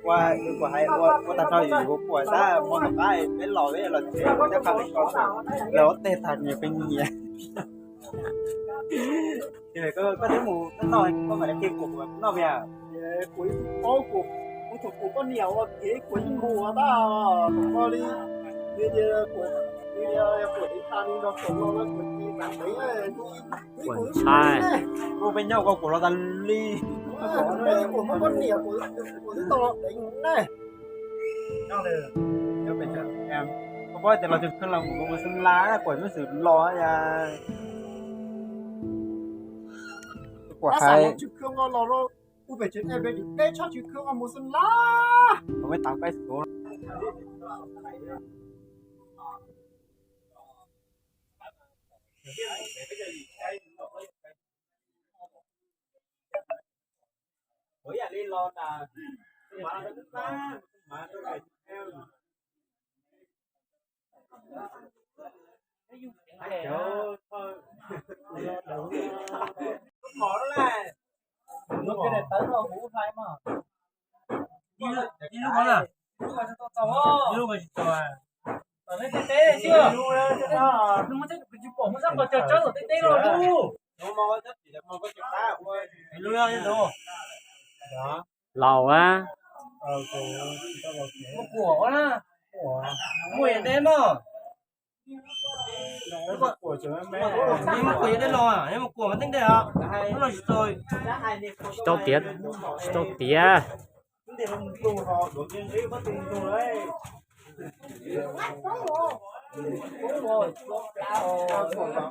Ua, kuv hais ua, ua tag nrho yus puas tab muab tom qab peb los peb los tsev ua cov kha peb ko, lawv ua tej tag nyias peb nyias. Koj twb mus noj, koj mam li qhia kuv noj pes. Kuv ib tug paub kuv, kuv thaum kuv poj niam ua kev kuv yeej mus ua tab tom koj li, kuv, kuv ib tag li nrog kuv no no kuv tsis xav tev. Kuv ntshai. Kuv peb nyob ua kuv los tas li. Kuv muaj poj niam kuv twb tau los tev ne. Koj paub tias los tsev kawg los mus Xeev Las kuv muaj xwm los ya. Kuv hais, tus pem tsev peb tshaj tsis khwb mus Xeev Las. Kuv me tav peb xub. Ib lub, ib lub tsis tau. Tom tej teb xwb. Tsis pom muaj sab qhov cog tsawb tom tej teb los lub. Laus a. Muaj kuam na. Muaj yam ntev mas. Muaj kuam yam ntev los, muaj kuam mas teeb ntev os. Lub no tsis tau. Tsis tau tiav, tsis tau tiav.